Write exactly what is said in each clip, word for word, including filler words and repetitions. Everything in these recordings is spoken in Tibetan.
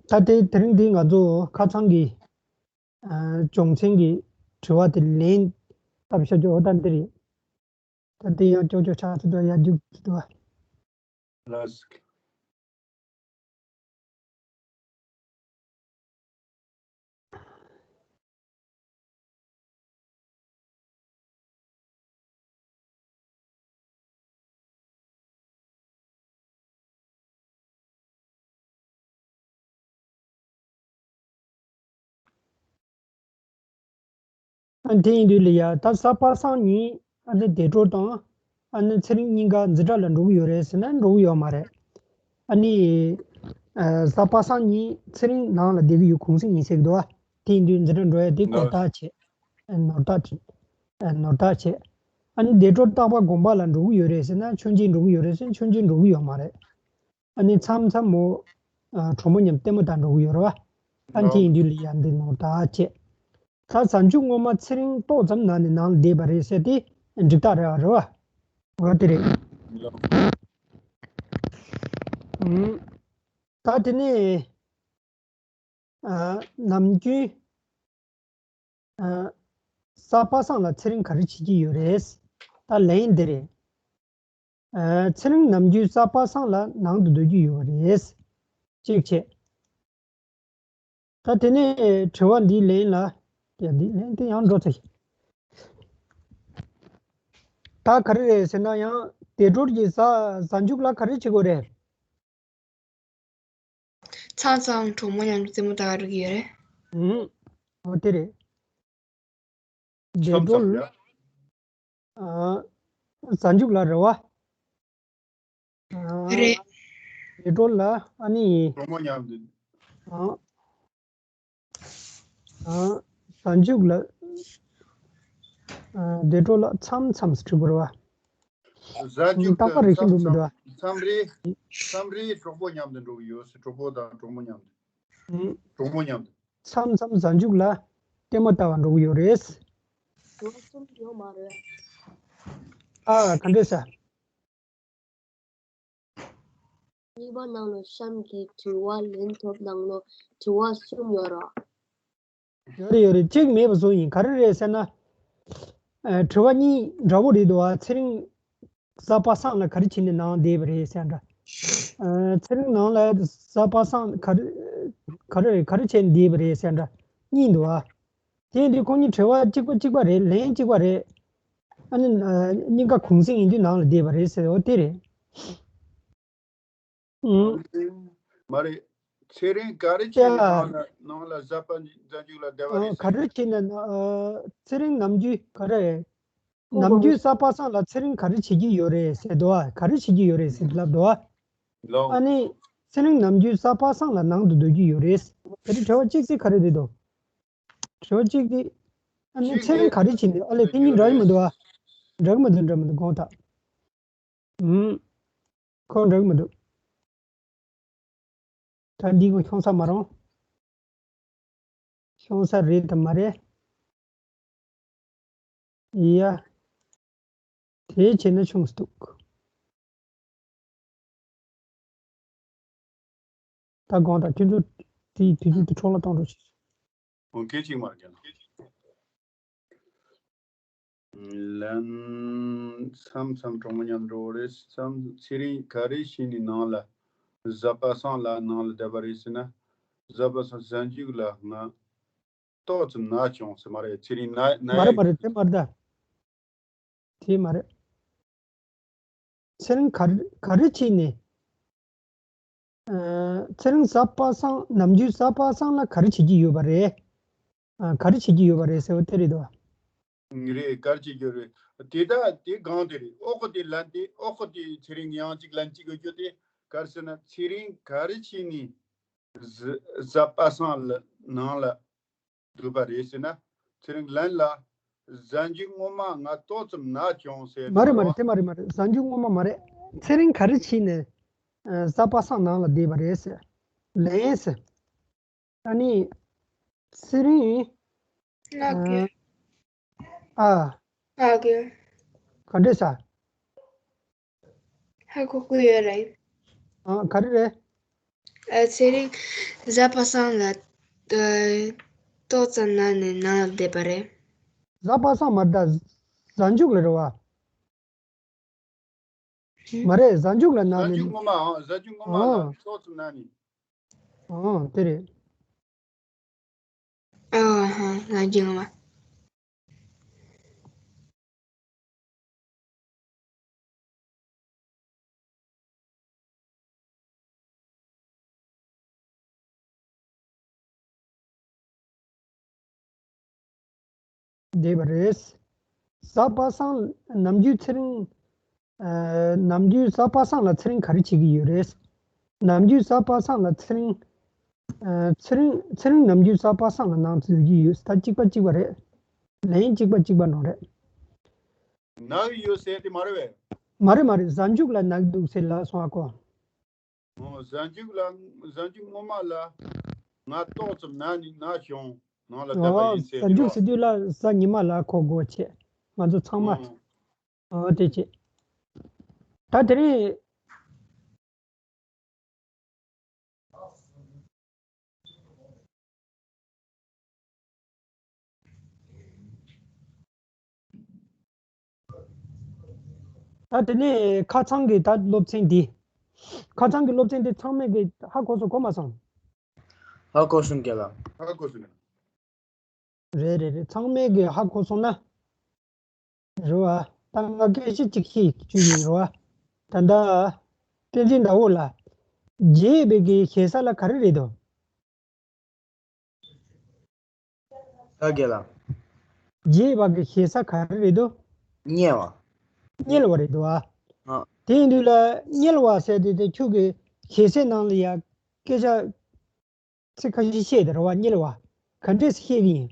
ད་དེ་དེ་རིང་འདི་ང་ཚོ་ཁ་སང་གི་ཨ་སྦྱོང་ཚན་གྱི་དྲི་བ་དེ་ལན་བཏབ་ཤག་ཅོ། འོ་ད་འདི་རེད། ད་དེ་ཡང་ཅོག་ཅོག་ཆགས་ཚུལ་དུ་ཡར་རྒྱུག་ཚུལ་དུ། ལགས། ཨ་དེ་ཡིན་དུས་ལ་ཡ་ད་གཟའ་པ་སངས་ཉིན་ཨ་ནི་བདེ་གྲོལ་དང་ཨ་ནི་ཚེ་རིང་གཉིས་ཀ་འཛིན་གྲྭ་ལ་འགྲོ་གི་ཡོད་རེད་ཟེར་ན་འགྲོ་གི་ཡོད་མ་རེད། ཨ་ནི་ཨ་གཟའ་པ་སངས་ཉིན་ཚེ་རིང་ནང་ལ་བསྡད་ཀྱི་ཡོད་གུང་སེང་ཡིན་ཟེར་གི་འདུག་ཨ། དེ་ཡིན་དུས་འཛིན་གྲྭ་འགྲོ་ཡ་དེ་སྐོར་ཐག་ཆད། ཨ་ནོར་ཐག་ཆད། ཨ་ནོར་ཐག་ཆད། ཨ་ནི་བདེ་གྲོལ་རྟག་པ་དགོན་པ་ལ་འགྲོ་གི་ཡོད་རེད་ཟེར་ན་མཆོད་མཇལ་འགྲོ་གི་ཡོད་རེད་ཟེར་ན་མཆོད་མཇལ་འགྲོ་གི་ཡོད་མ་རེད། ཨ་ནི་མཚམས་མཚམས་མོ་ཨ་གྲོགས་མོ་མཉམ་ལྟད་མོ་ལྟ་འགྲོ་གི་ཡོད་རེད་བ། ཨ་ནི་དེ་ཡིན་དུས་ལ་ཡ་འདི་ནོར་ཐག་ཆད། ད་གཟའ་མཇུག་སྔོན་མ་ཚེ་རིང་ཏོག་ཙམ་ན་ནས་ནང་ལ་བསྡད་པ་རེད་ཟེར་དེ་འགྲིག་རྟགས་རེད་བ། རེད་བ། འོ་དེ་རེད། ཨུམ། ད་དེ་ནས་ཨ་ནམ་རྒྱུན་ཨ་གཟའ་པ་སངས་ལ་ཚེ་རིང་ག་རེ་བྱེད་ཀྱི་ཡོད་རེད། ད་ལན་འདི་རེད། ཨ་ཚེ་རིང་ནམ་རྒྱུན་གཟའ་པ་སངས་ལ་ནང་དུ་སྡོད་ཀྱི་ཡོད་རེད། གཅིག་བྱས། ད་དེ་ནས་དྲི་བ་འདིའི་ལན་ལ། ཡ་འདི་ལན་དེ་ཡང་འགྲོ་ཚེ། ད་ག་རེ་རེད་ཟེར་ན་ཡང་བདེ་གྲོལ་གྱི་གཟའ་གཟའ་མཇུག་ལ་ག་རེ་བྱེད་དགོས་རེད། མཚམས་མཚམས་གྲོགས་མོ་མཉམ་དུ་རྩེད་མོ་ལྟ་ག་འགྲོ་གི་ཡོད་རེད། ཨུམ། འོ་དེ་རེད། བདེ་མཚམས་གྲོལ། མཚམས་ཡ། ཨ་གཟའ་མཇུག་ལ་རེད་བ། ཨ་རེད། བདེ་གྲོལ་ལ་ཨ་ནི། གྲོགས་མོ་མཉམ་དུ། ཨ་ཨ་གཟའ་མཇུག་ལ་ཨ་བདེ་གྲོལ་ལ་མཚམས་མཚམས་སུ་འགྲིག་པ་རེད་བ། གཟའ་མཇུག་རྟག་པར་རེ་ཞིག་འགྲོ་མི་འདུག་བ། མཚམས་རེ། མཚམས་རེ་གྲོགས་པོ་མཉམ་དུ་འགྲོ་གི་ཡོད་ཟེར། གྲོགས་པོ་དང་གྲོགས་མོ་མཉམ་དུ། ཨུམ། གྲོགས་མོ་མཉམ་དུ། མཚམས་མཚམས་གཟའ་མཇུག་ལ་ལྟད་མོ་ལྟ་བར་འགྲོ་གི་ཡོད་རེད། ལོ་གསུམ་ཡོད་མ་རེད། ཨ་ག་འདྲས་ཟེར། གཉིས་པ་ནང་ལོ་གཤམ་གྱི་དྲི་བ་ལན་ཐོབ་ནང་ལོ་དྲི་བ་གསུམ་ཡོད་ར། ཡོད་རེད་ཡོད་རེད། གཅིག་མེད་པ་བཟོ་ཡིན། ག་རེ་རེད་ཟེར་ན། ཨ་དྲི་བ་གཉིས་འདྲ་བོ་རེད་འདུག་ཨ། ཚེ་རིང་གཟའ་པ་སངས་ལ་ག་རེ་བྱས་ནས་ནང་བསྡད་པ་རེད་ཟེར་འདྲ། ཨ་ཚེ་རིང་ནང་ལ་གཟའ་པ་སངས་ག་རེ་ག་རེ་རེད། ག་རེ་བྱས་ནས་བསྡད་པ་རེད་ཟེར་འདྲ་གཉིས་འདུག་ཨ། དེ་འདི་ཁོང་གཉིས་དྲི་བ་གཅིག་པ་གཅིག་པ་རེད། ལན་གཅིག་པ་རེད། ཨ་ནི་ཨ་གཉིས་ཀ་གུང་སེང་ཡིན་དུས་ནང་ལ་བསྡད་པ་རེད་ཟེར། འོ་དེ་རེད། ཨུམ། མ་རེད། ཚེ་རིང་ག་རེ་བྱས་ནས། ཡ། ནང་ལ་ནང་ལ་གཟའ་པ་གཟའ་མཇུག་ལ་བསྡད་པ་ཨ་རེད་ག་ཟེར། རེ་བྱས་ནས་ཨ་ཚེ་རིང་ནམ་རྒྱུན་ག་རེ། ནམ་རྒྱུན་གཟའ་པ་སངས་ལ་ཚེ་རིང་ག་རེ་བྱེད་ཀྱི་ཡོད་རེད་ཟེར་འདུག་ཨ། ག་རེ་བྱེད་ཀྱི་ཡོད་རེད་ཟེར་ལབ་འདུག་ཨ། ལོ། ཨ་ནི་ཚེ་རིང་ནམ་རྒྱུན་གཟའ་པ་སངས་ལ་ནང་དུ་སྡོད་ཀྱི་ཡོད་རེད། དེ་རིང་དྲི་བ་གཅིག་ཙམ་ག་རེ་རེད་འདུག་དྲི་བ་གཅིག་དེ། ཨ་ནི་གཅིག་ཚེ་རིང་ག་རེ་བྱེད་ནས། ཨ་ལས་དེ་གཉིས་འདྲ་གི་མི་འདུག་ཨ། འདྲ་གི་མི་འདུག་འདྲ་མི་འདུག་དགོངས་དག་ཨུམ། ཁོ་འདྲ་གི་མི་འདུག་ད་འདི་ངོ་ཤོང་ས་མ་རུང་། ཤོང་ས་རེད་དམ་མ་རེད། ཡ། དེ་བྱས་ན་ཆུང་སུ་འདུག་ད་དགོངས་དག་ཁྱོད་ཚོ་དེའི་དུས་ཚོད་དེ་འཕྲོ་བརླག་གཏོང་རོགས་བྱེད། འོ་སྐད་ཅིག་མར་རྒྱག་ན། ལན། མཚམས་མཚམས་གྲོགས་མོ་མཉམ་འགྲོ་རེད་བསམ། ཚེ་རིང་ག་རེ་བྱས་ནས་ནང་ལ། གཟའ་པ་སངས་ལ་ནང་ལ་བསྡད་པ་རེད་ཟེར་ན། གཟའ་པ་སངས་གཟའ་མཇུག་ལ་ང་ཏོག་ཙམ་ན་བྱུང་ཟེར། མ་རེད། ཚེ་རིང་ན་ན་མ་རེད་ཡ་མ་རེད། དེ་མ་རེད་ད། དེ་མ་རེད། ཚེ་རིང་ག་རེ་ག་རེ་བྱས་ནས། ཨ་ཚེ་རིང་གཟའ་པ་སངས་ནམ་རྒྱུན་གཟའ་པ་སངས་ལ་ག་རེ་བྱེད་ཀྱི་ཡོད་པ་རེད། ཨ་ག་རེ་བྱེད་ཀྱི་ཡོད་པ་རེད་ཟེར་བ་དེ་རེད་དོ། རེད། ག་རེ་བྱེད་ཀྱི་ཡོད་རེད། དེ་ད་དེ་གང་དེ་རེད། ཨོ་ཁོ་དེ་ལན་དེ། ཨོ་ཁོ་དེ་ཚེ་རིང་ཡང་གཅིག་ལན་གཅིག་ཡོད་རྒྱུ་དེ་ག་རེ་ཟེར་ན། ཚེ་རིང་ག་རེ་བྱས་ནས་གཟའ་གཟའ་པ་སངས་ལ་ནང་ལ་འདུག་པ་རེད་ཟེར་ན། ཚེ་རིང་ལན་ལ། གཟའ་མཇུག་སྔོན་མ་ང་ཏོག་ཙམ་ན་བྱུང་ཟེར། མ་རེད་མ་རེད། དེ་མ་རེད་མ་རེད། གཟའ་མཇུག་སྔོན་མ་མ་རེད། ཚེ་རིང་ག་རེ་བྱས་ནས་ཨ་གཟའ་པ་སངས་ནང་ལ་བསྡད་པ་རེད་ཟེར། ལན་ཟེར། ཨ་ནི་ཚེ་རིང་ལགས་ཀྱི། ཨ། ལགས་ཀྱི། ག་འདྲས་ཟེར། ཧ་གོ་གི་ཡོད་རེད། ཨ་ག་རེ་རེད། ཨ། ཚེ་རིང་། གཟའ་པ་སངས་ལ། ཨ། ཏོག་ཙམ་ན་ནས་ནང་ལ་བསྡད་པ་རེད། གཟའ་པ་སངས་མ་རེད་ད། གཟའ་མཇུག་ལ་རེད་བ། མ་རེད། གཟའ་མཇུག་ལ་ན་གཟའ་ནས། མཇུག་སྔོན་མ། ཨ། གཟའ་མཇུག་སྔོན་མ་ལ། ཨ། ཏོག་ཙམ་ན་ནས། ཨ། དེ་རེད། ཨ་ཧ། གཟའ་མཇུག་སྔོན་མ། བསྡད་པ་རེད། གཟའ་པ་སངས་ནམ་རྒྱུན་ཚེ་རིང་། ཨ། ནམ་རྒྱུན་གཟའ་པ་སངས་ལ་ཚེ་རིང་ག་རེ་བྱེད་ཀྱི་ཡོད་རེད། ནམ་རྒྱུན་གཟའ་པ་སངས་ལ་ཚེ་རིང་། ཨ། ཚེ་རིང་། ཚེ་རིང་ནམ་རྒྱུན་གཟའ་པ་སངས་ལ་ནང་འཛུལ་གྱི་ཡོད། ད་གཅིག་པ་གཅིག་པ་རེད། ལན་གཅིག་པ་གཅིག་པ་ནང་རེད། ནག་ཡོད་ཟེར་དེ་མ་རེད་པས། མ་རེད་མ་རེད། གཟའ་མཇུག་ལ་ནག་འདུག་ཟེར་ལབ་སོང་ཨ་ཁོ། ཨོ། གཟའ་མཇུག་ལ། གཟའ་མཇུག་སྔོན་མ་ལ་ང་ཏོག་ཙམ་ན་ནས་ན་བྱུང་། ནང་ལ་བསྡད་པ། ཨོ། ཡིན་ཟེར་གཟའ་མཇུག་ཟེར་དུས་ལ་གཟའ་ཉི་མ་ལ་གོ་དགོས་བྱས། ང་ཚོ་ཚང་མ། ཨོ། ཨོ། དེ་བྱས། ད་དེ་རིང་། ད་དེ་ནས་ཁ་ཚང་གི་ད་སློབ་ཚན་འདི། ཁ་ཚང་གི་སློབ་ཚན་འདི་ཚང་མས་ཀྱི་ཧ་གོ་སོང་། གོ་མ་སོང་། ཧ་གོ་སོང་རྒན་ལགས། ཧ་གོ་སོང་། རེད་རེད་རེད། ཚང་མས་ཀྱི་ཧ་གོ་སོང་ན། རེད་བ། ད་ང་སྐད་ཆ་གཅིག་བཤད་རྒྱུ་ཡིན་རེད་བ། ད་ལྟ། བསྟན་འཛིན་ཟླ་འོད་ལགས། རྒྱས་པའི་གི་ཞེ་ས་ལ་ག་རེ་རེད་དོ། ད་རྒན་ལགས། རྒྱས་པ་གི་ཞེ་ས་ག་རེ་རེད་དོ། དམྱལ་བ། དམྱལ་བ་རེད་དོ་ཨ། ཨ། དེ་ཡིན་དུས་ལ་དམྱལ་བ་ཟེར་དེ་དེ་ཁྱོད་ཀྱི་ཞེ་སའི་ནང་ལ་ཡ་སྐད་ཆ་ཚིག་ཁ་ཤས་བཤད་དེ་རེད་བ། དམྱལ་བ་ག་འདྲས་སེ་བཤད་ཀྱི་ཡིན།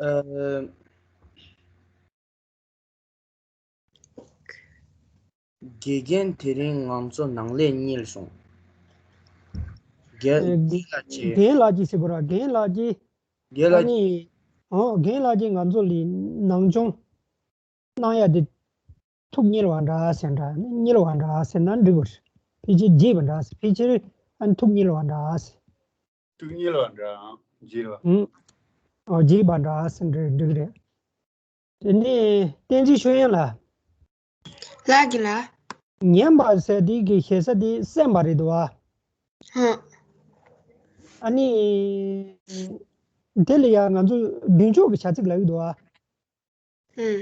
ཨ། དགེ་རྒན་དེ་རིང་ང་ཚོ་ནང་ལས་དམྱལ་སོང་། རྒན་ལགས་ཀྱིས། རྒན་ལགས་ཀྱིས་ཟེར་དགོས་ར། རྒན་ལགས་ཀྱིས། རྒན་ལགས། ཨ་ནི། ཨོ། རྒན་ལགས་ཀྱིས་ང་ཚོ་ལ་ནང་སྦྱོང་གནང་ཡ་དེ་ཐུགས་དམྱལ་བ་འདྲ་ཟེར་འདྲ། དམྱལ་བ་འདྲ་ཟེར་ན་འགྲིག་གི་རེད། ཕལ་ཆེར་རྒྱས་པ་འདྲ་ཟེར། ཕལ་ཆེར་ཨ་ནི་ཐུགས་དམྱལ་བ་འདྲ་ཟེར། ཐུགས་དམྱལ་བ་འདྲ། ཨང་། རྒྱས་པ། ཨང་། ཨོ། རྒྱས་པ་འདྲ་ཟེར་འདྲ་འགྲིག་གི་རེད། དེ་ནས་བསྟན་འཛིན་ཆོས་དབྱངས་ལགས། ལགས་ཀྱི་ལགས། ཉན་པ་ཟེར་དེ་གི་ཞེ་ས་དེ་གསན་པ་རེད་འདུག་བ། ཧུམ། ཨ་ནི། དེ་ལ་ཡང་ང་ཚོ་མདུན་ཅོག་གི་བྱ་ཚིག་ལབ་ཀྱི་འདུག་བ། ཧུམ།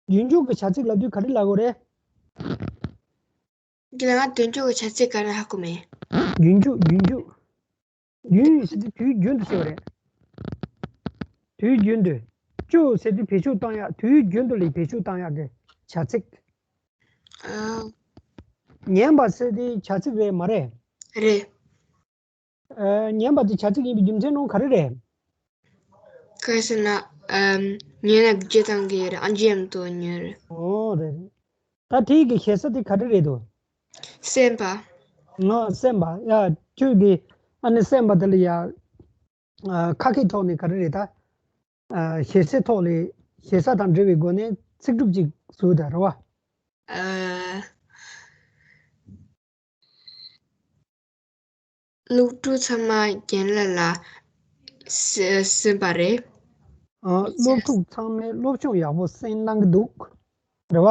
མདུན་ཅོག་གི་བྱ་ཚིག་ལབ་དུས་ག་རེ་ལབ་དགོས་རེད། འདི་ལ་ང་མདུན་ཅོག་གི་བྱ་ཚིག་ག་རེ་ཧ་གོ་མེད། མདུན་ཅོག་མདུན་ཅོག་མདུན་ཟེར་དུས་དུས་རྒྱུན་དུ་ཟེར་བ་རེད། དུས་རྒྱུན་དུ། ཅོག་ཟེར་དུས་བེད་སྤྱོད་བཏང་ཡག་དུས་རྒྱུན་དུ་ལ་བེད་སྤྱོད་བཏང་ཡག་གི་བྱ་ཚིག་ཨ། ཉན་པ་ཟེར་དུས་བྱ་ཚིག་རེད་མ་རེད། རེད། ཨ། ཉན་པ་དེ་བྱ་ཚིག་ཡིན་པའི་རྒྱུ་མཚན་ནང་ག་རེ་རེད། ག་རེ་ཟེར་ན། ཨམ། ཉན་ན་བརྗེད་བཏང་གི་རེད། ཨ། འཇམ་དུ་ཉན་རེད། ཨོ་རེད་རེད། ད་དེའི་གི་ཞེ་ས་དེ་ག་རེ་རེད་དོ། གསན་པ། ང་གསན་པ་ཡ། ཁྱོད་ཀྱི་ཨ་ནི་གསན་པ་དེ་ལ་ཡ། ཨ། ཁ་སྐད་ཐོག་ནས་ག་རེ་རེད་ད། ཨ། ཞེ་སའི་ཐོག་ལས་ཞེ་ས་དང་འབྲེལ་བའི་སྒོ་ནས་ཚིག་གྲུབ་ཅིག་བཟོས་དང་རེད་བ། ཨ། སློབ་ཕྲུག་ཚང་མ་རྒན་ལགས་ལ་གསན་པ་རེད། ཨ། སློབ་ཕྲུག་ཚང་མས་སློབ་སྦྱོང་ཡག་པོ་གསན་གནང་གི་འདུག་རེད་བ།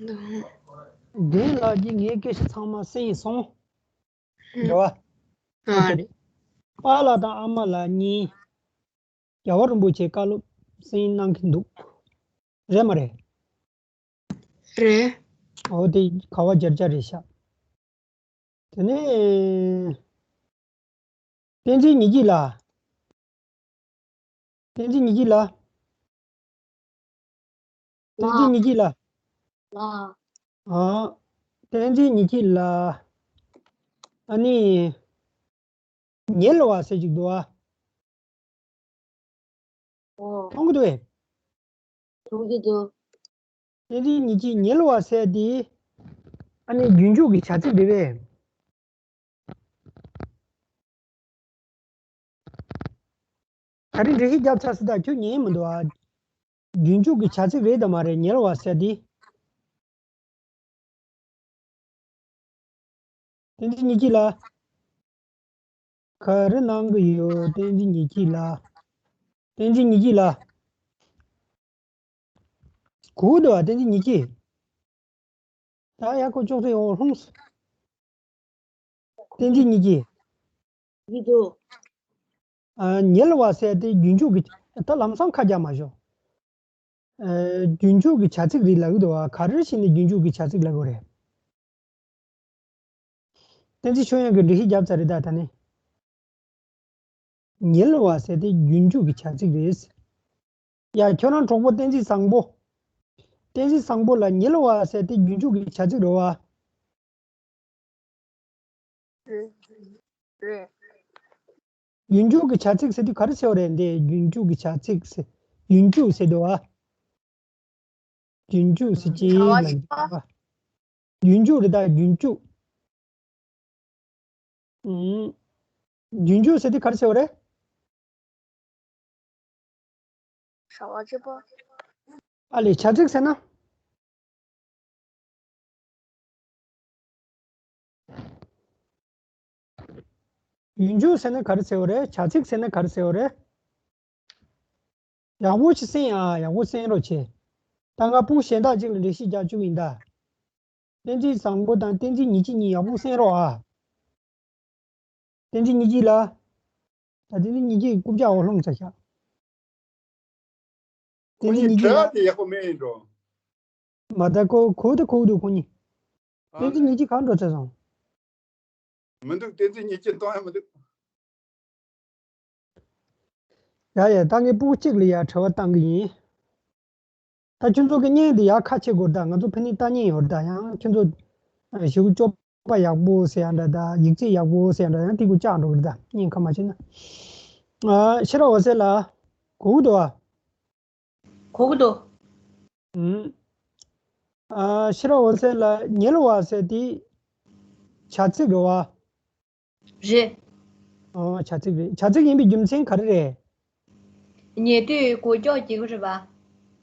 འདུག་རྒན་ལགས་ཀྱིས་ངའི་སྐད་ཆ་ཚང་མ་གསན་སོང་། རེད་བ། ཨ། དེ་རེད། པཱ་ལགས་དང་ཨ་མ་ལགས་གཉིས་རྒྱལ་བ་རིན་པོ་ཆེའི་བཀའ་སློབ་གསན་གནང་གི་འདུག་རེད་མ་རེད། རེད། འོ་དེ་ག་བ་སྦྱར་བྱ་རེད་ཤག་དེ་ནས། བསྟན་འཛིན་ཉི་སྐྱིད་ལགས། བསྟན་འཛིན་ཉི་སྐྱིད་ལགས། བསྟན་འཛིན་ཉི་སྐྱིད་ལགས། ལགས། ཨ། བསྟན་འཛིན་ཉི་སྐྱིད་ལགས། ཨ་ནི། དམྱལ་བ་ཟེར་ཅིག་འདུག་ཨ། ཨོ། མཐོང་གི་འདུག་གས། མཐོང་གི་འདུག་བསྟན་འཛིན་ཉི་སྐྱིད། དམྱལ་བ་ཟེར་དེ་ཨ་ནི་རྒྱུན་འཇུག་གི་བྱ་ཚིག་རེད་པས། ད་རིང་འགྲེལ་བཤད་རྒྱབ་ཚར་སོང་ད། ཁྱོད་ཉན་མི་འདུག་ཨ། རྒྱུན་འཇུག་གི་བྱ་ཚིག་རེད་དམ་མ་རེད། དམྱལ་བ་ཟེར་དེ། བསྟན་འཛིན་ཉི་སྐྱིད་ལགས། ག་རེ་གནང་གི་ཡོད། བསྟན་འཛིན་ཉི་སྐྱིད་ལགས། བསྟན་འཛིན་ཉི་སྐྱིད་ལགས། གོ་འདུག་བ། བསྟན་འཛིན་ཉི་སྐྱིད། ད་ཡ་ཁོ་ཅོག་ཙེ་འོག་ལྷུང་སོང་། བསྟན་འཛིན་ཉི་སྐྱིད། ཡིན་འདུག་ཨ། ཉེ་ལ་བ་ཟེར་དེ་རྒྱུན་འཇུག་གི། ད་ལམ་སང་ཁ་རྒྱག་མ་ཤོག་ཨ། རྒྱུན་འཇུག་གི་བྱ་ཚིག་རེད་ལབ་ཀྱི་འདུག་བ། ག་རེ་བྱས་ནས་རྒྱུན་འཇུག་གི་བྱ་ཚིག་ལབ་དགོས་རེད། བསྟན་འཛིན་ཆོས་དབྱངས་ཀྱིས་འགྲེལ་བཤད་བརྒྱབ་ཚར་རེད། ད་ད་ནི། ཉེ་ལ་བ་ཟེར་དེ་རྒྱུན་འཇུག་གི་བྱ་ཚིག་རེད། ཡ། ཁྱོད་རང་གྲོགས་པོ་བསྟན་འཛིན་བཟང་པོ། བསྟན་འཛིན་བཟང་པོ་ལ་ཉེ་ལ་བ་ཟེར་དེ་རྒྱུན་འཇུག་གི་བྱ་ཚིག་རེད་བ། རེད། རེད། རྒྱུན་འཇུག་གི་བྱ་ཚིག་ཟེར་དུས་ག་རེ་ཟེར་བ་རེད། འདི་རྒྱུན་འཇུག་གི་བྱ་ཚིག་ཟེར། རྒྱུན་འཇུག་ཟེར་དུས་བ། རྒྱུན་འཇུག་ཟེར་གྱི་ལ་རྒྱུན་འཇུག་རེད། ད་རྒྱུན་འཇུག་ཨུམ། རྒྱུན་འཇུག་ཟེར་དུས་ག་རེ་ཟེར་བ་རེད། བྱ་བ་བྱེད་པ། ཨ་ལས། བྱ་ཚིག་ཟེར་ན། རྒྱུན་འཇུག་ཟེར་ན་ག་རེ་ཟེར་བ་རེད། བྱ་ཚིག་ཟེར་ན་ག་རེ་ཟེར་བ་རེད། ཡག་པོ་ཞིག་གསན་ཨ། ཡག་པོ་གསན་རོགས་བྱེད། ད་ང་སྤུ་གུ་གཞན་དག་ཅིག་ལ་འགྲེལ་བཤད་རྒྱག་བཅུག་ཡིན་ད། བསྟན་འཛིན་བཟང་པོ་དང་བསྟན་འཛིན་ཉི་སྐྱིད་གཉིས་ཡག་པོ་གསན་རོགས་ཨ། བསྟན་འཛིན་ཉི་སྐྱིད་ལགས། ད་བསྟན་འཛིན་ཉི་སྐྱིད་རྐུབ་བཀྱག་འོག་ལྷུང་ཚར་ཤག་ཁོ་བསྟན་འཛིན་ཉི་སྐྱིད་ལགས། དྲི་བ་དེ་ཡག་པོ་མེད་ཡིན་འགྲོ། མ་ད་ཁོ་གོ་ད་གོ་འདུག་ཁོ་གཉིས། ཨ། བསྟན་འཛིན་ཉི་སྐྱིད་གང་འགྲོ་ཚར་སོང་། མི་འདུག་བསྟན་འཛིན་ཉི་སྐྱིད་གཏོང་ཡ་མི་འདུག་ཡ་ཡ། ད་ངས་སྤུ་གུ་གཅིག་ལ་ཡ་དྲི་བ་བཏང་གི་ཡིན། ད་ཁྱོད་ཚོ་གི་བརྙན་འདི་ཡག་ཁ་ཕྱེ་དགོས། ད་ང་ཚོ་ཕ་ནི་ལྟ་མཁན་ཡོད་རེད། ད་ཡང་ཁྱོད་ཚོ་ཞེ་པོ་སྤྱོད་པ་ཡག་པོ་ཟེར་ཡ་འདྲ། ད་ཡིག་ཆ་ཡག་པོ་ཟེར་ཡ་འདྲ། ཡང་དེ་གུ་བཅག་འགྲོ་གི་རེད། ད་བརྙན་ཁ་མ་ཕྱེ་ན། ཨ། ཤེས་རབ་འོད་ཟེར་ལགས། གོ་གི་འདུག་ཨ། གོ་གི་འདུག་ཨུམ། ཨ། ཤེས་རབ་འོད་ཟེར་ལགས། ཉེ་ལ་བ་ཟེར་དེ་བྱ་ཚིག་རེད་བ། རེད། ཨོ། བྱ་ཚིག་རེད། བྱ་ཚིག་ཡིན་པའི་རྒྱུ་མཚན་ག་རེ་རེད། ཉེ་དུས་གོ་ཀྱོག་བྱེད་ཀྱི་རེད་པ།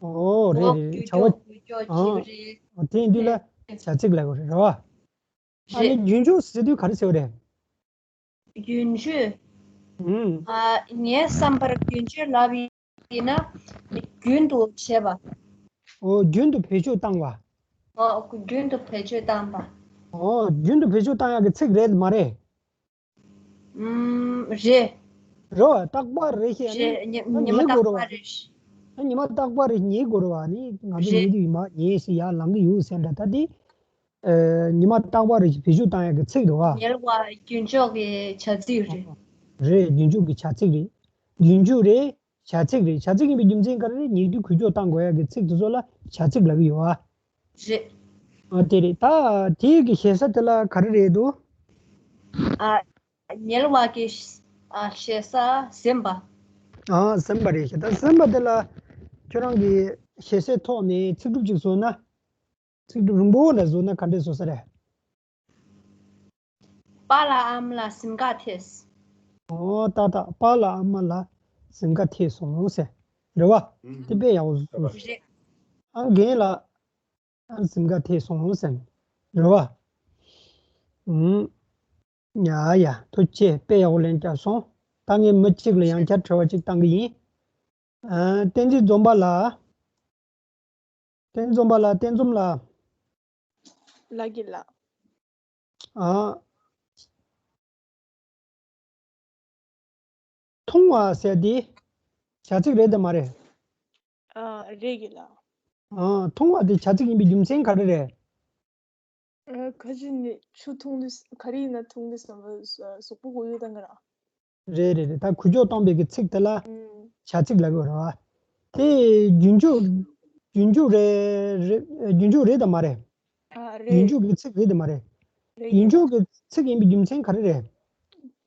ཨོ། རེད་རེད་རེད། བྱ་བ། གོ་ཀྱོག་བྱེད་ཀྱི་རེད། ཨོ། དེ་ཡིན་དུས་ལ་བྱ་ཚིག་ལབ་དགོས་རེད། རེད་བ། ཨ་ནི་རེད། རྒྱུན་འཇུག་ཟེར་དུས་ག་རེ་ཟེར་བ་རེད། རྒྱུན་འཇུག་ཨུམ། ཨ། ངའི་བསམ་པར་རྒྱུན་འཇུག་ལབ་ཡིན་ན། རྒྱུན་དུ་བྱེད་པ། ཨོ། རྒྱུན་དུ་བེད་སྤྱོད་བཏང་བ། ཨོ། རྒྱུན་དུ་བེད་སྤྱོད་བཏང་པ། ཨོ། རྒྱུན་དུ་བེད་སྤྱོད་བཏང་ཡག་གི་ཚིག་རེད་མ་རེད། ཨུམ། རེད། རོ། རྟག་པར་རེ་ཞིག་རེད། ཨ་ནི་ཉི་ཉི་མ་ཉལ་དགོས་རེད་བ། རྟག་པར་རེ་ཞིག་ཨ། ཉི་མ་རྟག་པར་རེ་ཞིག་ཉལ་དགོས་རེད་བ། ཨ་ནི་ང་ཚོ་རེད། ཉལ་དུས་ཡིན་མ་ཉལ་ཞིག་ཡར་ལངས་གི་ཡོད་ཟེར་འདྲ། ད་དེ། ཨ། ཉི་མ་རྟག་པར་རེ་ཞིག་བེད་སྤྱོད་བཏང་ཡག་གི་ཚིག་རེད་བ། ཉལ་བ་རྒྱུན་འཇུག་གི་བྱ་ཚིག་རེད། རེད། རྒྱུན་འཇུག་གི་བྱ་ཚིག་རེད། རྒྱུན་འཇུག་རེད། བྱ་ཚིག་རེད། བྱ་ཚིག་ཡིན་པའི་རྒྱུ་མཚན་ག་རེ་རེད། ཉལ་དུས་འགུལ་སྐྱོད་བཏང་དགོས་ཡག་གི་ཚིག་དེ་ཚོ་ལ་བྱ་ཚིག་ལབ་ཀྱི་ཡོད་བ། རེད། ཨ། དེ་རེད། ད་དེའི་གི་ཞེ་ས་དེ་ལ་ག་རེ་རེད་འདུག་ཨ། ཉལ་བ་གི། ཨ། ཞེ་ས་ཟིན་པ། ཨ། ཟིན་པ་རེད། ཞེ་ད་ཟིན་པ་དེ་ལ་ཁྱོད་རང་གི་ཞེ་སའི་ཐོག་ནས་ཚིག་གྲུབ་ཅིག་བཟོ་ན། ཚིག་གྲུབ་རིང་པོ་འདྲ་བཟོ་ན་ག་འདྲས་བཟོ་ས་རེད། པཱ་ལགས་ཨ་མ་ལ་ཟིན་དཀའ་ཐེབས། ཨོ། ཏག་ཏག་པཱ་ལགས་ཨ་མ་ལ་ཟིན་དཀའ་ཐེབས་སོང་ཟེར། རེད་བ། ཨུམ། དེ་དཔེ་ཡག་པོ་བཟོས། རེད། ཨ། རྒན་ལགས་ཨ་ཟིན་དཀའ་ཐེབས་སོང་ཟེར། རེད་བ། ཨུམ། ཡ་ཡ། ཐུགས་རྗེ་ཆེ། དཔེ་ཡག་པོ་ལན་བརྒྱབ་སོང་། ད་ངས་མི་གཅིག་ལ་ཡང་བསྐྱར་དྲི་བ་གཅིག་བཏང་གི་ཡིན། ཨ། བསྟན་འཛིན་འཛོམས་པ་ལགས། བསྟན་འཛིན་འཛོམས་པ་ལགས། བསྟན་འཛོམས་ལགས། ལགས་ཀྱི་ལགས། ཨ། འཐུང་བ་ཟེར་དེ་བྱ་ཚིག་རེད་དམ་མ་རེད། ཨ། རེད་ཀྱི་ལགས། ཨ། འཐུང་བ་དེ་བྱ་ཚིག་ཡིན་པའི་རྒྱུ་མཚན་ག་རེ་རེད། ཨ། ཁ་ཅིག་ནི་ཆུ་འཐུང་དུས། ག་རེ་ཡིན་ན་འཐུང་དུས་བསམ་པ། གཟུགས་པོ་གུ་ཡངས་བཏང་གི་ར། རེད་རེད་རེད། ད་འགུལ་སྐྱོད་གཏོང་པའི་གི་ཚིག་དེ་ལ་ཨུམ། བྱ་ཚིག་ལབ་ཀྱི་ཡོད་རེད་བ། དེ་རྒྱུན་འཇུག་རྒྱུན་འཇུག་རེད། རེད། རྒྱུན་འཇུག་རེད་དམ་མ་རེད། ཨ། རེད། རྒྱུན་འཇུག་གི་ཚིག་རེད་དམ་མ་རེད། རེད། རྒྱུན་འཇུག་གི་ཚིག་ཡིན་པའི་རྒྱུ་མཚན་ག་རེ་རེད།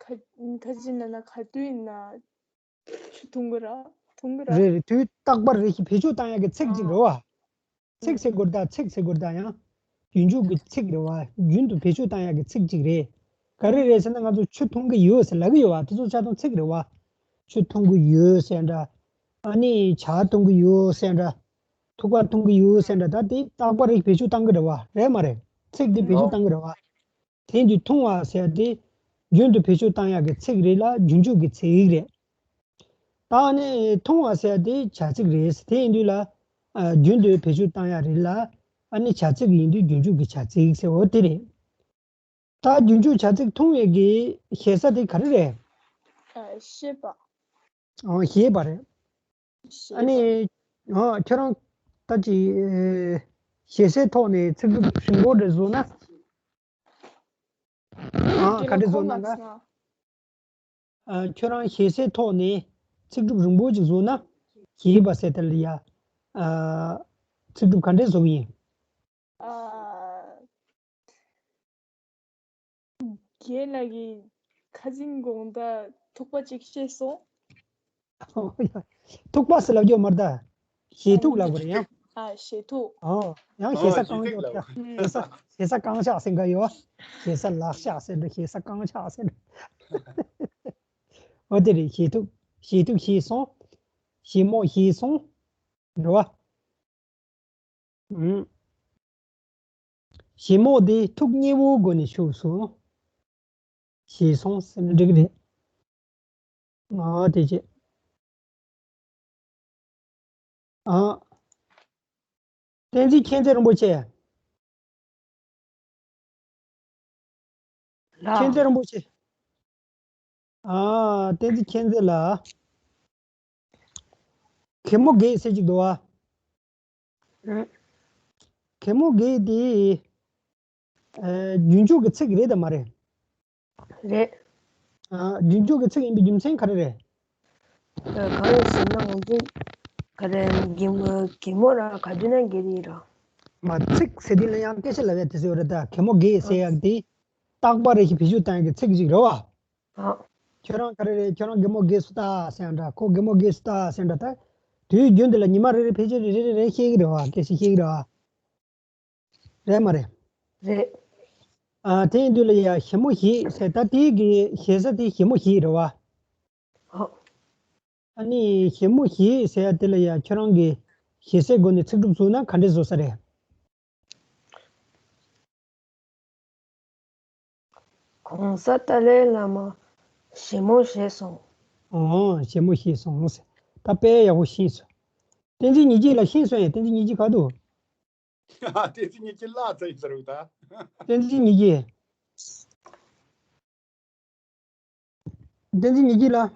ཁ་ཁ་ཅིག་ན་ན་ག་དུས་ཡིན་ན་ཆུ་འཐུང་གི་ར། འཐུང་གི་ར། རེད་རེད། དུས་རྟག་པར་རེ་ཞིག་བེད་སྤྱོད་བཏང་ཡག་གི་ཚིག་ཅིག་རེད་བ། ཨ། ཚིག་ཟེར་དགོས་རེད་ད། ཚིག་ཟེར་དགོས་རེད་ད། ཡང་རྒྱུན་འཇུག་གི་ཚིག་རེད་བ། རྒྱུན་དུ་བེད་སྤྱོད་བཏང་ཡག་གི་ཚིག་ཅིག་རེད། ག་རེ་རེད་ཟེར་ན་ང་ཚོ་ཆུ་འཐུང་གི་ཡོད་ཟེར་ལབ་ཀྱི་ཡོད་བ། དེ་ཚོ་ཆ་ཚང་ཚིག་རེད་བ། ཆུ་འཐུང་གི་ཡོད་ཟེར་འདྲ། ཨ་ནི་ཇ་འཐུང་གི་ཡོད་ཟེར་འདྲ། ཐུག་པ་འཐུང་གི་ཡོད་ཟེར་འདྲ། ད་དེ་རྟག་པར་རེ་བེད་སྤྱོད་བཏང་གི་རེད་བ། རེད་མ་རེད། ཚིག་དེ་བེད་སྤྱོད་བཏང་གི་རེད་བ། དེ་ཡིན་དུས་ཐུང་བ་ཟེར་དེ་རྒྱུན་དུ་བེད་སྤྱོད་བཏང་ཡག་གི་ཚིག་རེད་ལ་རྒྱུན་འཇུག་གི་ཚིག་རེད། ད་ནི་ཐུང་བ་ཟེར་དེ་བྱ་ཚིག་རེད། དེ་ཡིན་དུས་ལ་ཨ་རྒྱུན་དུ་བེད་སྤྱོད་བཏང་ཡག་རེད་ལ། ཨ་ནི་བྱ་ཚིག་ཡིན་དུས་རྒྱུན་འཇུག་གི་བྱ་ཚིག་ཟེར་འོ་དེ་རེད། ད་རྒྱུན་འཇུག་བྱ་ཚིག་ཐུང་བའི་གི་ཞེ་ས་དེ་ག་རེ་རེད། ཨ། ཤེས་པ། ཨང་། ཤེས་པ་རེད། ཤེས་པ། ཨ་ནི། ཨང་། ཁྱོད་རང་ད་ཅི་ཨེ་ཞེ་སའི་ཐོག་ནས་ཚིག་གྲུབ་རིང་པོ་འདྲ་བཟོ་ན། ཨང་། ག་འདྲ་བཟོ་ན་ལ། ཨ། ཁྱོད་རང་ཞེ་སའི་ཐོག་ནས་ཚིག་གྲུབ་རིང་པོ་ཅིག་བཟོ་ན། ཞེས་པ་ཟེར་དེ་ལ་ཡ། ཨ། ཚིག་གྲུབ་ག་འདྲས་བཟོ་གི་ཡིན། ཨ། རྒན་ལགས་ཀྱིས་ཁ་སང་དགོང་དག་ཐུག་པ་ཅིག་བཤད་སོང་། ཐུག་པ་ཟེར་ལབ་རྒྱུ་མ་རེད་ད། ཞེ་ཐུག་ལབ་དགོས་རེད་ཡང་། ཨ། ཞེ་ཐུག་ཨོ། ཡང་ཞེ་ས་ཨོ། ཞེ་གང་ཐུག་ཡོད་ལབ། ཞེ་ས་ཞེ་ས་གང་ཤག་ཟེར་འགའ་ཡོད། ཞེ་ས་ལག་ཤག་ཟེར་འདྲ། ཞེ་ས་གང་ཤག་ཟེར་འདྲ། ཨོ་དེ་རེད། ཞེ་ཐུག་ཞེ་ཐུག་ཞེས་སོང་། ཞེ་མོ་ཞེས་སོང་། རེད་བ། ཨུམ། ཞེ་མོ་དེ་ཐུག་མཉེ་བོའི་སྒོ་ནས་ཤོར་སོང་། ཞེས་སོང་ཟེར་ན་འགྲིག་གི་རེད། ཨ། དེ་བྱས། ཨ། བསྟན་འཛིན་མཁྱེན་བརྩེ་རིན་པོ་ཆེ། ལགས། མཁྱེན་བརྩེ་རིན་པོ་ཆེ། ཨ། བསྟན་འཛིན་མཁྱེན་བརྩེ་ལགས། གད་མོ་བགད་ཟེར་གཅིག་འདུག་བ། རེད། གད་མོ་བགད་དེ། ཨ། རྒྱུན་འཇུག་གི་ཚིག་རེད་དམ་མ་རེད། རེད། ཨ། རྒྱུན་འཇུག་གི་ཚིག་ཡིན་པའི་རྒྱུ་མཚན་ག་རེ་རེད། ཨ། གང་རེད་ཟེར་ན་ང་ཚོ་ག་རེ་གད་མོ་གད་མོ་ར་ག་དུས་ན་བགད་དེ་ཡིན་ར། མ་ཚིག་ཟེར་དུས་ལ་ཡང་སྐད་ཆ་ལབ་ཡ་དེ་ཚོ་ཡོད་རེད་ད། གད་མོ་བགད་ཟེར་ཡག་དེ་རྟག་པ་རེ་བཞིན་བེད་སྤྱོད་བཏང་ཡག་གི་ཚིག་ཅིག་རེད་བ། ཨ། ཁྱོད་རང་ག་རེ་རེད། ཁྱོད་རང་གད་མོ་བགད་སོང་ད་ཟེར་ཡང་འདྲ། ཁོ་གད་མོ་བགད་སོང་ད་ཟེར་ཡང་འདྲ། ད་དུས་རྒྱུན་དུ་ལ་ཉི་མ་རེ་རེ་ཕལ་ཆེར་རེ་རེ་རེ་བཤད་ཀྱི་རེད་བ། སྐད་ཆ་བཤད་ཀྱི་རེད་བ། རེད་མ་རེད། རེད། ཨ། དེ་ཡིན་དུས་ལ་ཡ་ཞེ་མོ་ཞེས་ཟེར། ད་དེའི་གི་ཞེ་ས་དེ་ཞེ་མོ་ཞེས་རེད་བ། ཨོ། ཨ་ནི་ཞེ་མོ་ཞེས་ཟེར་ཡ་དེ་ལ་ཡ་ཁྱོད་རང་གི་ཞེ་སའི་སྒོ་ནས་ཚིག་གྲུབ་བཟོས་ན་ག་འདྲས་བཟོ་ས་རེད། གོང་ས་ཏཱ་ལའི་བླ་མ་ཞེ་མོ་ཞེས་སོང་། ཨོ། ཞེ་མོ་ཞེས་སོང་ཟེར། ད་དཔེ་ཡག་པོ་ཤེས་སོང་། བསྟན་འཛིན་ཉི་སྐྱིད་ལགས་ཤེས་སོང་ཡ། བསྟན་འཛིན་ཉི་སྐྱིད་ག་འདུག་བསྟན་འཛིན་ཉི་སྐྱིད་ལགས་ཚ་ཡིན་ས་རུ་ད། བསྟན་འཛིན་ཉི་སྐྱིད། བསྟན་འཛིན་ཉི་སྐྱིད་ལགས།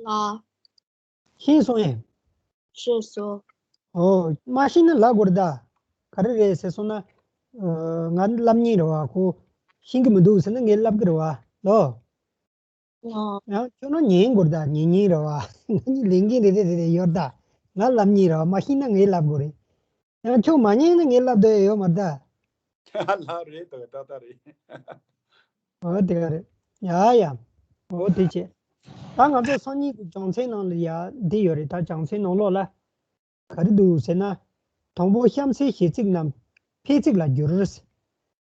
ལགས། ཤེས་སོང་ཡ། ཤེས་སོང་། ཨོ། མ་ཤེས་ན་ལབ་དགོས་རེད་ད། ག་རེ་རེད་ཟེར་སོང་ན། ཨ། ང་ནི་སློབ་གཉེར་རེད་བ། ཁོ་ཤེས་ཀྱི་མི་འདུག་ཟེར་ན་ངས་ལབ་ཀྱི་རེད་བ་ལོ། ཨོ། ཡང་ཁྱོད་རང་ཉན་དགོས་རེད་ད། ཉན་ཉན་རེད་བ། ང་གཉིས་ལས་འགན་རེ་རེ་རེ་རེ་ཡོད་རེད་ད། ང་སློབ་གཉེར་རེད་བ། མ་ཤེས་ན་ངས་ལབ་དགོས་རེད། ཡང་ཁྱོད་མ་ཉན་ན་ངས་ལབ་འདོད་ཡོད་མ་རེད་ད། ལགས་རེད་དོ། ཏག་ཏག་རེད། འོ་དེ་ག་རེད། ཡ་ཡ། འོ་དེ་བྱས། ད་ང་ཚོ་སང་ཉིན་གྱི་སྦྱོང་ཚན་ནང་ལ་ཡ་འདི་ཡོད་རེད། ད་སྦྱོང་ཚན་ནང་ལོགས་ལ་ག་རེ་འདུག་ཟེར་ན། དང་པོ་གཤམ་གསལ་གཞས་ཚིག་རྣམས་ཕལ་ཚིག་ལ་བསྒྱུར།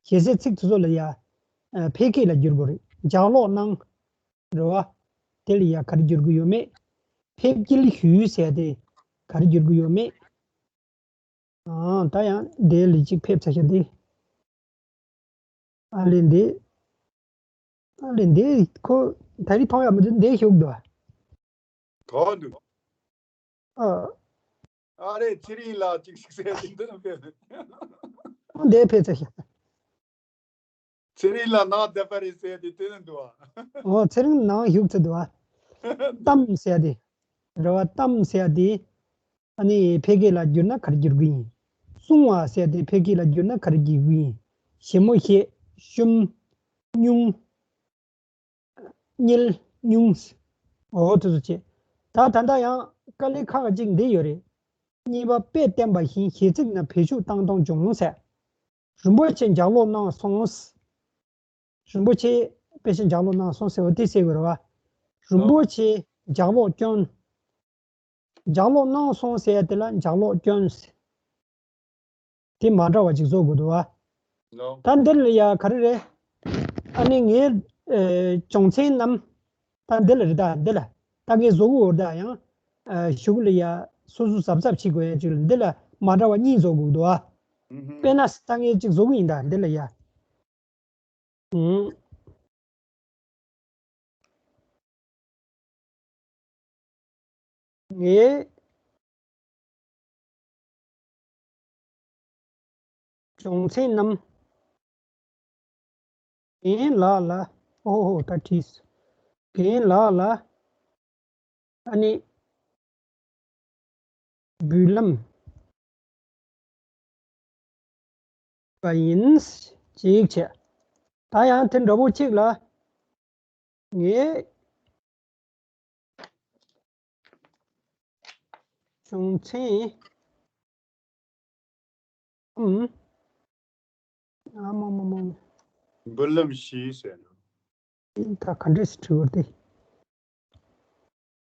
ཞེ་སའི་ཚིག་དེ་ཚོ་ལ་ཡ། ཨ། ཕལ་སྐད་ལ་བསྒྱུར་དགོས་རེད། ལྗགས་ཀློག་གནང་། རེད་བ། དེ་ལ་ཡ་ག་རེ་བསྒྱུར་དགོས་ཡོད་མེད། ཕེབས་སྐྱེལ་ཞུས་ཟེར་དེ་ག་རེ་བསྒྱུར་དགོས་ཡོད་མེད། ཨང་། ད་ཡང་དེ་ལས་གཅིག་ཕེབས་ཚར་ཤག་དེ། ཨ་ལེ་འདི། ཨ་ལེ་འདི་ཁོ་ད་རེས་མཐོང་ཡག་མི་འདུག་འདི་ཞུགས་འདུག་ཨ། གང་འདུག་ཨ། ཨ་རེ་ཚེ་རིང་ལགས་གཅིག་ཞིག་ཟེར་དེ་འདི་ནང་ཕེབས། འདི་ཕེབས་ཚར་ཤག་ཚེ་རིང་ལགས་ནང་བསྡད་པ་རེད་ཟེར་དེ་དེ་ནང་འདུག་ཨ། ཨོ། ཚེ་རིང་ནང་ཞུགས་ཚར་འདུག་ཨ། གཏམ་ཟེར་དེ། རེད་བ། གཏམ་ཟེར་དེ། ཨ་ནི་ཕལ་སྐད་ལ་བསྒྱུར་ན་ག་རེ་བསྒྱུར་དགོས་ཡིན། གསུང་བ་ཟེར་དེ་ཕལ་སྐད་ལ་བསྒྱུར་ན་ག་རེ་བསྒྱུར་དགོས་ཡིན། ཞེ་མོ་ཞེས། ཤུམ། སྙུང་། གཉིད། སྙུང་། འོ་དེ་ཚོ་བྱས། ད་ད་ལྟ་ཡང་དཀའ་ལས་ཁག་ཅིག་འདི་ཡོད་རེད། གཉིས་པ་དཔེ་བསྟན་པ་བཞིན་གཞས་ཚིག་ནང་བེད་སྤྱོད་བཏང་སྟངས་སྦྱོང་ཟེར། རིན་པོ་ཆེ་ལྗགས་ཀློག་གནང་སོང་། རིན་པོ་ཆེ་དཔེ་ཆ་ལྗགས་ཀློག་གནང་སོང་ཟེར་བ་དེ་ཟེར་དགོས་རེད་བ། རིན་པོ་ཆེ་ལྗགས་ཀློག་བསྐྱོན། ལྗགས་ཀློག་གནང་སོང་ཟེར་ཡ་དེ་ལ་ལྗགས་ཀློག་བསྐྱོན་ཟེར། དེ་མ་འདྲ་བ་ཅིག་བཟོ་དགོས་འདུག་བ། ལོ། ད་འདིར་ལ་ཡ་ག་རེ་རེད། ཨ་ནི་ངའི་ཨེ་སྦྱོང་ཚན་རྣམས་ད་འདི་ལ་རེད། ད་འདི་ལ་ད་ངས་བཟོ་གི་ཡོད། ད་ཡང་ཨེ་གཞུག་ལ་ཡ་སོ་སོ་གཟབ་གཟབ་བྱེད་དགོས་ཡ་ཅིག་ལ་འདི་ལ་མ་འདྲ་བ་གཉིས་བཟོ་དགོས་འདུག་བ། ཨུ་ཧུ། དཔེར་ན་ད་ངས་ཅིག་བཟོ་གི་ཡིན། ད་འདི་ལ་ཡ། ཨུམ། ངའི་སྦྱོང་ཚན་རྣམས་རྒན་ལགས་ལ། ཨོ་ཧོ། ད་བྲིས། རྒན་ལགས་ལ། ཨ་ནི་འབུལ་ལམ་པ་ཡིན། ཅིག་བྱས། ད་ཡང་དེ་འདྲ་པོ་གཅིག་ལ། ངའི་སྦྱོང་ཚན། ཨུམ། ཨ་མ་མ་མ། འབུལ་ལམ་ཞུས་ཟེར་ན། ད་ག་འདྲས་སེ་བྲིས་པ་རེད།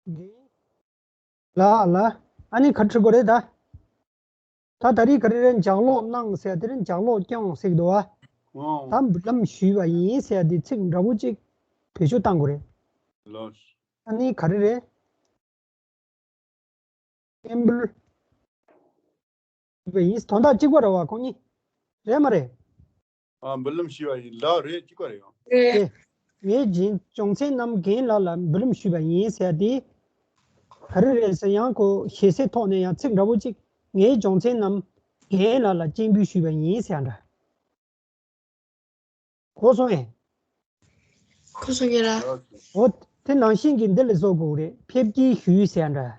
རྒན་ལགས་ལ། ཨ་ནི་ག་འདྲས་བྲིས་དགོས་རེད་ད། ད་ད་རེས་ག་རེ་རེད། ལྗགས་ཀློག་གནང་ཟེར་དེ་རིང་ལྗགས་ཀློག་སྐྱོང་ཟེར་གྱི་འདུག་བ། ཨོ། ད་འབུལ་ལམ་ཞུས་པ་ཡིན་ཟེར་དེ་ཚིག་འདྲ་པོ་གཅིག་བེད་སྤྱོད་བཏང་དགོས་རེད། ལགས། ཨ་ནི་ག་རེ་རེད། སྤྱན་འབུལ་ཞུས་པ་ཡིན། དོན་དག་གཅིག་པ་རེད་བ། ཁོང་གཉིས་རེད་མ་རེད། ཨ། འབུལ་ལམ་ཞུས་པ་ཡིན། ལགས་རེད། གཅིག་པ་རེད་ཡང་། རེད། ངའི་སྦྱོང་ཚན་རྣམས་རྒན་ལགས་ལ་འབུལ་ལམ་ཞུས་པ་ཡིན་ཟེར་དེ་ག་རེ་རེད་ཟེར། ཡང་ཁོ་ཞེ་སའི་ཐོག་ནས་ཡང་ཚིག་འདྲ་པོ་གཅིག་ངའི་སྦྱོང་ཚན་རྣམས་རྒན་ལགས་ལ་སྤྱན་འབུལ་ཞུས་པ་ཡིན་ཟེར་འདྲ། གོ་སོང་ངས། གོ་སོང་ངས་ལ། འོ། དེ་ནང་བཞིན་གྱི་འདི་ལ་བཟོ་དགོས་རེད། ཕེབས་སྐྱེལ་ཞུས་ཟེར་འདྲ།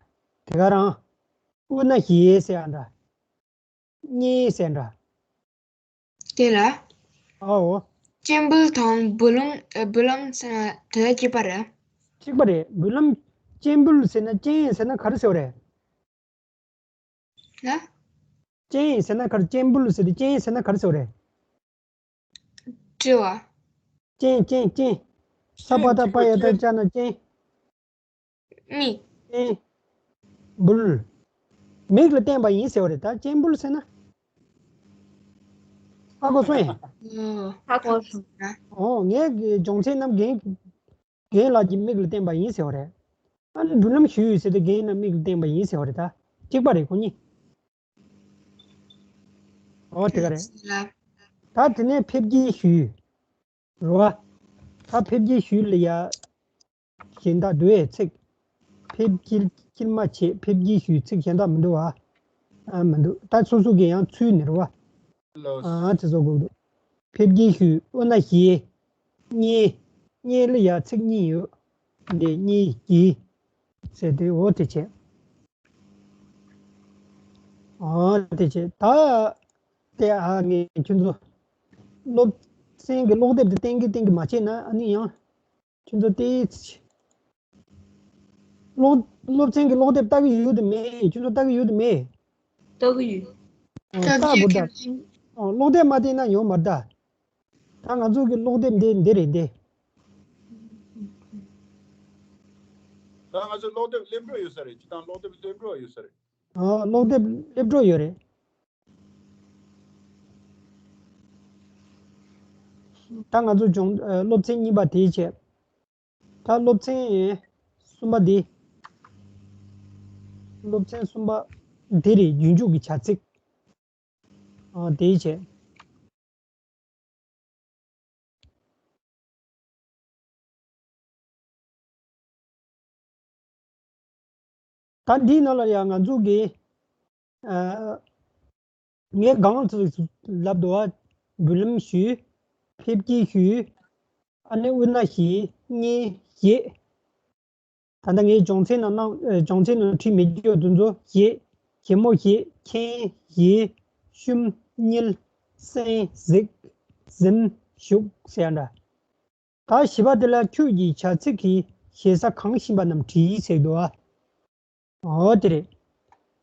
དེ་ག་རང་། དབུ་མནའ་བཞེས་ཟེར་འདྲ། བསྙེན་ཟེར་འདྲ། དེ་ལ། ཨའོ། སྤྱན་འབུལ་དང་འབུལ་ལམ། ཨ། འབུལ་ལམ་ཟེར་ན་དེ་ལ་གཅིག་པ་རེད། གཅིག་པ་རེད། འབུལ་ལམ། སྤྱན་འབུལ་ཟེར་ན། སྤྱན་ཟེར་ན་ག་རེ་ཟེར་བ་རེད། ལ། སྤྱན་ཟེར་ན་ག་རེ། སྤྱན་འབུལ་ཟེར་དུས་སྤྱན་ཟེར་ན་ག་རེ་ཟེར་བ་རེད། དྲི་བ། སྤྱན། སྤྱན། སྤྱན། ས་པ་བཏགས་སྤ་ཡ་བཏགས་སྤྱ་ན་སྤྱན། མིག་སྤྱན་འབུལ། མིག་ལ་བསྟན་པ་ཡིན་ཟེར་བ་རེད། ད་སྤྱན་འབུལ་ཟེར་ན། ཧ་གོ་སོང་ངས། ཨོ། ཧ་གོ་སོང་ན། ཨོ། ངའི་སྦྱོང་ཚན་རྣམས་རྒན། རྒན་ལགས་ཀྱི་མིག་ལ་བསྟན་པ་ཡིན་ཟེར་བ་རེད། ཨ་ནི་འབུལ་ལམ་ཞུས་ཟེར་དུས་རྒན་ལགས་མིག་ལ་བསྟན་པ་ཡིན་ཟེར་བ་རེད། ད་གཅིག་པ་རེད་ཁོ་གཉིས། ཨོ། དེ་ག་རེད། ད་དེ་ནས་ཕེབས་སྐྱེལ་ཞུས། རེད་བ། ད་ཕེབས་སྐྱེལ་ཞུས་ལ་ཡ། གཞན་དག་འདུག་ཨེ་ཚིག་ཕེབས་སྐྱེལ། སྐྱེལ་མ་བྱེད། ཕེབས་སྐྱེལ་ཞུས། ཚིག་གཞན་དག་མི་འདུག་བ། ཨ། མི་འདུག་ད་སོ་སོ་གི་ཡང་ཚུལ་ནི་རེད་བ། ལགས། ཨ། དེ་ཚོ་དགོས་འདུག་ཕེབས་སྐྱེལ་ཞུས། དབུ་མནའ་བཞེས། བསྙེན། བསྙེན་ལ་ཡ་ཚིག་གཉིས་ཡོད། འདི་བསྙེན་བཞེས་ཟེར་དུས། འོ་དེ་བྱས། ཨ། དེ་བྱས། ད་དེ། ཨ། ངས་ཁྱོད་ཚོ་སློབ་ཚན་གྱི་ཀློག་དེབ་དེ་བསྟན་གྱི་བསྟན་གྱི་མ་བྱས་ན། ཨ་ནི་ཡང་ཁྱོད་ཚོ་དེ་ཀློག་སློབ་ཚན་གྱི་ཀློག་དེབ་ལྟ་གི་ཡོད་དམ་མེད། ཁྱོད་ཚོ་ལྟ་གི་ཡོད་དམ་མེད། ལྟ་གི་ཡོད། ཨོ། ལྟ་ལྟ་དགོས་ད། ཨོ། ཀློག་དེབ་མ་བལྟས་ན་ཡོང་མ་རེད་ད། ད་ང་ཚོ་གི་ཀློག་དེབ་འདི་འདི་རེད་འདི། ད་ང་ཚོ་ཀློག་དེབ་སླེབས་འགྲོ་ཡོད་ས་རེད། སྤྱིར་བཏང་ཀློག་དེབ་སླེབས་འགྲོ་ཡོད་ས་རེད། ཨོ། ཀློག་དེབ་སླེབས་འགྲོ་ཡོད་རེད། ད་ང་ཚོ་སྦྱོང་། ཨ། སློབ་ཚན་གཉིས་པ་དེའི་ཆེད། ད་སློབ་ཚན་གསུམ་པ་འདི། སློབ་ཚན་གསུམ་པ་འདི་རེད། རྒྱུན་འཇུག་གི་བྱ་ཚིག་ཨ། དེའི་ཆེད། ད་འདིའི་ནང་ལ་ཡང་ང་ཚོ་གི། ཨ། ངས་གང་ཚོད་ལབ་འདུག་བ། འབུལ་ལམ་ཞུས། ཕེབས་སྐྱེལ་ཞུས། ཨ་ནི་དབུ་མནའ་བཞེས། བསྙེན་བཞེས། ད་ལྟ་ངའི་སྦྱོང་ཚན་ནང་གནང་། ཨ། སྦྱོང་ཚན་ནང་བྲིས་མེད་རྒྱུ་དེ་ཚོ། བཞེས། བཞེས་མོ་བཞེས། མཁྱེན། བཞེས། ཤུམ། བསྙིལ། གསན། གཟིགས། གཟིམ། བཞུགས་ཟེར་ཡ་འདྲ། ད་བཞི་པ་དེ་ལ་ཁྱོད་ཀྱིས་བྱ་ཚིག་གི་ཞེ་ས་གང་ཤེས་པ་རྣམས་བྲིས་ཟེར་འདུག་བ། འོ་དེ་རེད།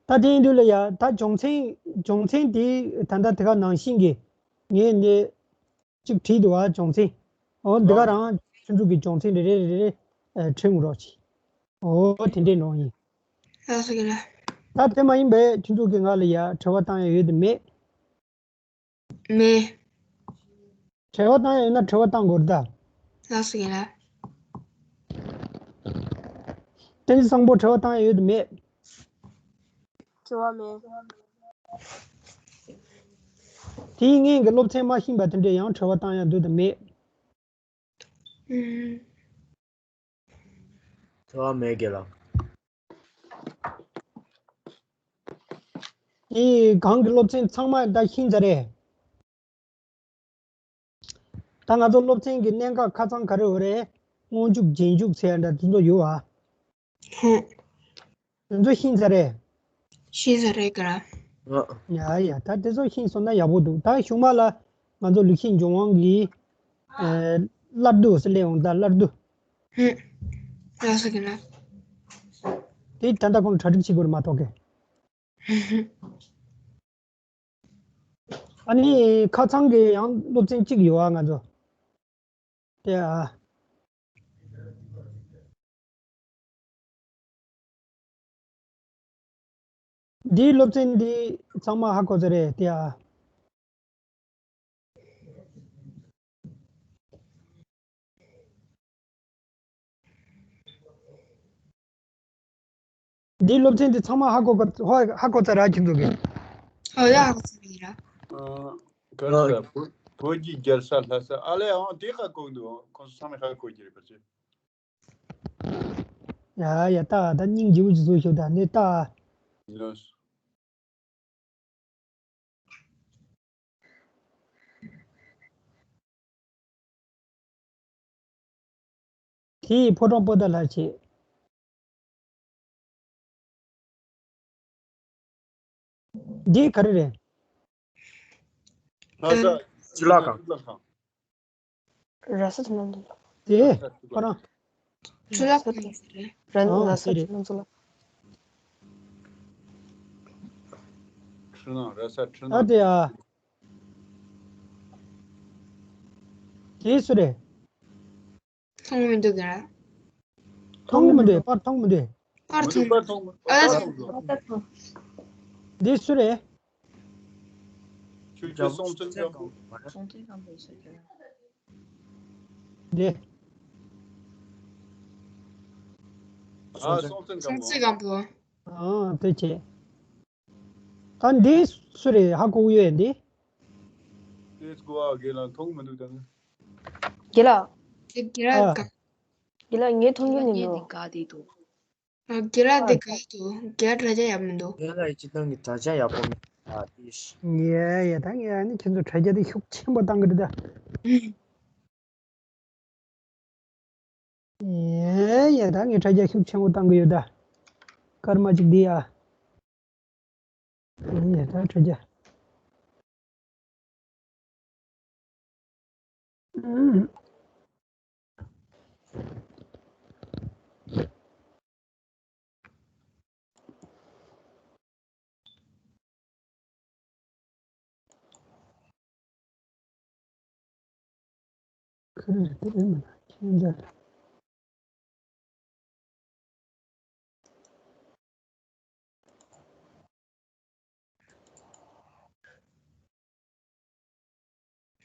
ད་དེ་ཡིན་དུས་ལ་ཡ། ད་སྦྱོང་ཚན། སྦྱོང་ཚན་དེ་ད་ལྟ་དེ་ག་ནང་བཞིན་གྱི་ངས་འདི་གཅིག་བྲིས་འདུག་བ། སྦྱོང་ཚན། འོ་འདི་ག་རང་ཁྱོད་ཚོ་གི་སྦྱོང་ཚན་རེ་རེ་རེ་རེ་ཨ་བྲིས་འོང་རོགས་གྱིས། འོ་དེ་འདྲའི་ནང་ཡིན། ལགས་སོ། ལགས། ད་དེ་མ་ཡིན་པའི་ཁྱོད་ཚོ་གི་ང་ལ་ཡ་དྲི་བ་བཏང་ཡ་ཡོད་དམ་མེད། མེད། དྲི་བ་བཏང་ཡ་ཡོད་ན་དྲི་བ་བཏང་དགོས་རེད་ད། ལགས་སོ། ཡིན་ལ། བསྟན་འཛིན་བཟང་པོ་དྲི་བ་བཏང་ཡ་ཡོད་དམ་མེད། དྲི་བ་མེད། དེའི་སྔོན་གྱི་སློབ་ཚན་མ་ཤེས་པ་དེ་འདྲས་ཡང་དྲི་བ་བཏང་ཡ་འདུག་དམ་མེད། ཨུམ། ཚོར་བ་མེད་དགེ་ལགས། ཨེ། གོང་གི་སློབ་ཚན་ཚང་མ་ད་ཤེས་ཚར་རེད། ད་ང་ཚོ་སློབ་ཚན་གྱི་གནད་འགག་ཁ་ཚང་ག་རེ་ཡོད་རེད། སྔོན་འཇུག་རྗེས་འཇུག་ཟེར་ཡ་འདྲ་དེ་ཚོ་ཡོད་ཨ། ཧུམ། དེ་ཚོ་ཤེས་ཚར་རེད། ཤེས་ཚར་རེད་ག་ར། ཡ་ཡ། ད་དེ་ཚོ་ཤེས་སོང་ན་ཡག་པོ་འདུག་ད་གཞུག་མ་ལ་ང་ཚོ་ལེགས་བཤད་ལྗོན་དབང་གི་ཨེ། བླ་རྡོ་ཟེར་སླེབས་ཡོང་ད་བླ་རྡོ། ཧུམ། ལགས་སོ་ག་ར། དེ་ད་ལྟ་ཁོང་གྲ་སྒྲིག་བྱེད་དགོས་རེད་མ་གཏོགས་གི། ཨ་ནི་ཁ་ཚང་གི་ཡང་སློབ་ཚན་གཅིག་ཡོད་ཨ་ང་ཚོ། དེ་ཨ། འདིའི་སློབ་ཚན་འདི་ཚང་མ་ཧ་གོ་ཚར་རེད་དེ་ཨ། འདིའི་སློབ་ཚན་འདི་ཚང་མ་ཧ་གོ་ག་ཧ་ཧ་གོ་ཚར་ར་ཁྱེད་ཚོ་གི། ཨོ་ཡ་ཧ་གོ་ཚར་ཡིན་ར། ཨ། ག་རེ་ཟེར་བོད་བོད་ཀྱི་རྒྱལ་ས་ལྷ་ས་ཨ་ལས་ཨང་དེ་ཧ་གོ་འདུག་ཁོང་ཚོ་ཚང་མས་ཧ་གོ་གི་རེད་པ་ཚེ། ཡ་ཡ། ད་ད་སྙིང་རྗེ་པོ་ཅིག་བཟོ་ཤོག་ད་ནི་ད། ལགས། དེ་ཡི་ཕོ་བྲང་པོ་ཏ་ལ་བྱེད། འདི་ག་རེ་རེད། ལྷ་ས་ཨ། གཙུག་ལག་ཁང་། གཙུག་ལག་ཁང་། ར་ས་ཐུབ་ན་འདུག་དེ་ཁོ་རང་། གཙུག་ལག་ཁང་ཡིན་ས་རེད། ར་ཨང་ས་དེ་རེད། ཐུབ་ན་གཙུག་ལག་ཁྲི་ནང་ར་ས་ཁྲི་ཨ་ནང་། དེ་ཨ། དེ་སུ་རེད། མཐོང་མི་འདུག་ག་མཐོང་གི་མི་འདུག་པར་མཐོང་མི་འདུག་པར་མཐོང་། ཨ། འདི་སུ་རེད། ཆོས་རྒྱལ་སྲོང་བཙན་སྒམ་པོ། སྲོང་བཙན་སྒམ་པོ་ཟེར་གྱི་རེད། འདི། ཨ། སྲོང་བཙན་སྒམ་པོ། སྲོང་བཙན་སྒམ་པོ། ཨ། དེ་བྱས། ད་འདི་སུ་རེད་ཧ་གོ་གི་ཡོད་འདི། དེ་སྐུ་བ་དགེ་ལ་མཐོང་མི་འདུག་ད་ནི། དགེ་ལ། དེ་དགེ་ལ། ཨ། ག་དགེ་ལ་ངས་མཐོང་གི་མི་འདུག་དགེ་ལ་དེ་ག་དེ་འདུག་ཨ། དགེ་ལ་དེ་ག་འདུག་དགེ་ལ་དྲ་རྒྱ་ཡག་མི་འདུག་དགེ་ལ་ཡི་སྤྱི་བཏང་གི་དྲ་རྒྱ་ཡག་པོ་མེད། ཨ། དེ་ཤི། ཡེ་ཡེ། ད་ངས་ཨ་ནི་ཁྱེད་ཚོ་དྲ་རྒྱ་དེ་ཤུགས་ཆེན་པོ་བཏང་གི་རེད་ད། ཡེ་ཡེ། ད་ངས་དྲ་རྒྱ་ཤུགས་ཆེན་པོ་བཏང་གི་ཡོད་ད། སྐར་མ་གཅིག་འདི་ཨ། ཡེ་ཡེ། ད་དྲ་རྒྱ། ཨུམ། ཁེར་དེ་རེད་མ་ན་ཁྱེད་འདྲ།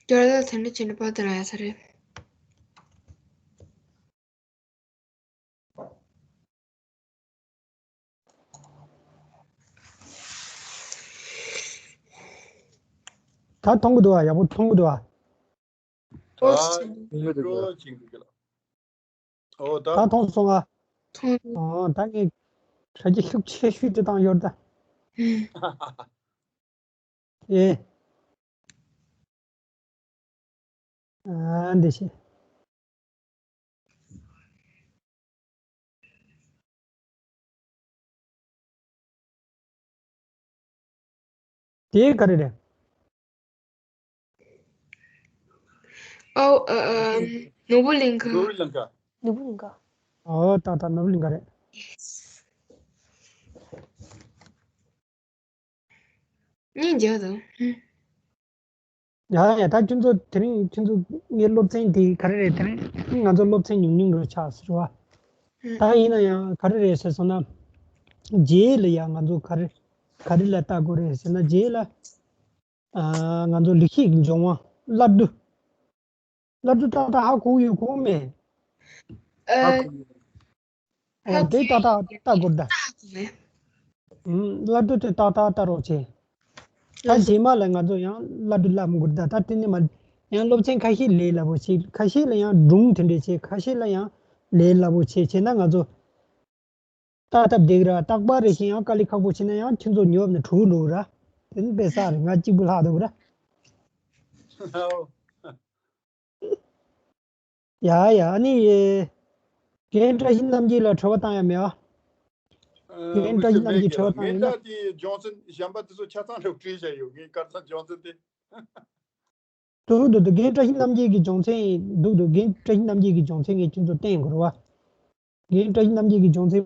ཁྱོད་ར་ད་དེ་འདྲ་བྱས་ནས་པར་དེ་ལ་ཡ་ས་རེད། ད་མཐོང་གི་འདུག་ཨ། ཡག་པོ་མཐོང་གི་འདུག་ཨ། ཨོ། ད་ཡིན་གྱི་འདུག་ཨ། ཨོ་ད། ད་མཐོང་སོང་ཨ། མཐོང་། ཨོ་ད་ངས་དྲ་རྒྱ་ཤུགས་ཆེ་ཤོས་དེ་བཏང་ཡོད་ད། ཨེ། ཨ་འདི་ཤེས། དེ་ག་རེ་རེད། ཨོ། ཨ། ཨ། ནོར་བུ་གླིང་ག་ནོར་བུ་གླིང་ག་ནོར་བུ་གླིང་ག་ཨོ་ད་ད་ནོར་བུ་གླིང་ག་རེད། གཉིས་རྒྱག་དང་། ཡ་ཡ། ད་ཁྱོད་ཚོ་དེ་རིང་ཁྱོད་ཚོ་ངའི་སློབ་ཚན་དེ་ག་རེ་རེད། དེ་རིང་ང་ཚོ་སློབ་ཚན་ཉུང་ཉུང་རུ་ཆགས་ཟེར་བ། ད་ཡིན་ན་ཡང་ག་རེ་རེད་ཟེར་སོང་ན། རྗེས་ལ་ཡང་ང་ཚོ་ག་རེ་ག་རེ་ལ་ལྟ་དགོས་རེད་ཟེར་ན། རྗེས་ལ་ཨ་ང་ཚོ་ལེགས་བཤད་ཀྱི་ལྗོན་དབང་བླ་བྲེ། བླ་བྲེ་ཏག་ཏག་ཧ་གོ་ཡོད་གོ་མེད། ཨ། ཧ་གོ་ཡོད། ཨོ་དེ་ཏག་ཏག་ལྟ་དགོས་ད། ཨུམ། བླ་བྲེ་དེ་ཏག་ཏག་ལྟ་རོགས་བྱེད། ད་རྗེས་མ་ལ་ང་ཚོ་ཡང་བླ་བྲེ་བསླབ་དགོས་ད། ད་དེ་ནས་མ་ ཡང་སློབ་ཚན་ཁ་ཤས་ལས་སླ་པོ་བྱེད། ཁ་ཤས་ལ་ཡང་སྒྲུང་དེ་འདྲས་བྱེད། ཁ་ཤས་ལ་ཡང་ལས་སླ་པོ་བྱེད། བྱས་ན་ང་ཚོ་ལྟ་སྟབས་བདེ་གི་ར། རྟག་པར་རེ་བཞིན་ཡང་དཀའ་ལས་ཁག་པོ་བྱས་ན་ཡང་ཁྱོད་ཚོ་ཉོབ་ནས་གྲུག་འགྲོ་གི་ར། དེ་ནི་དཔེ་བསགས་རེད། ང་གཅིག་པུ་ལྷག་འདུག་ར། ཡ་ཡ། ཨ་ནི་རྒན་བཀྲ་ཤིས་རྣམ་རྒྱལ་ལ་དྲི་བ་བཏང་ཡ་མེད་ཨ། རྒན་བཀྲ་ཤིས་རྣམ་རྒྱལ་དྲི་བ་བཏང་ཡ་མེད་ན། ངས་ད་དེ་སྦྱོང་ཚན་གཞན་པ་དེ་ཚོ་ཆ་ཚང་རེ་བྲིས་བཞག་ཡོད། ངས་གར་སང་སྦྱོང་ཚན་དེ། འདུག་འདུག་འདུག་རྒན་བཀྲ་ཤིས་རྣམ་རྒྱལ་གྱི་སྦྱོང་ཚན་འདུག་འདུག་རྒན་བཀྲ་ཤིས་རྣམ་རྒྱལ་གྱི་སྦྱོང་ཚན་ངས་ཁྱོད་ཚོ་བསྟན་དགོས་རེད་བ། རྒན་བཀྲ་ཤིས་རྣམ་རྒྱལ་གྱི་སྦྱོང་ཚན་